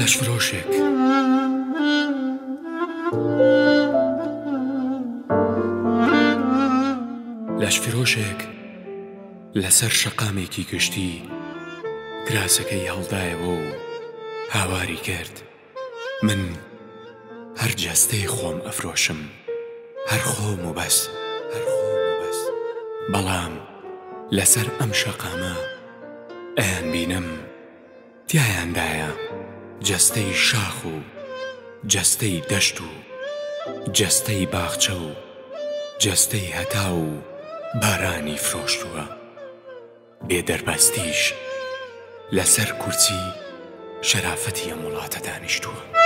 لەشفرۆشێک. لەشفرۆشێک لەسەر شەقامێکی گشتی کراسەکەی هەڵدایەوە و هاواری کرد من هەر جەستەی خۆم ئەفرۆشم هەر خۆم و بەس هەر خۆم و بەس بەڵام لەسەر ئەم شەقامە ئەیانبینم تیایاندایە جەستەی شاخ و جەستەی دەشت و جەستەی باخچە و جەستەی هەتاو و بارانی فرۆشتووە. بێ دەربەستیش لەسەر کورسی شەرافەتی ئەم وڵاتە دانیشتووە.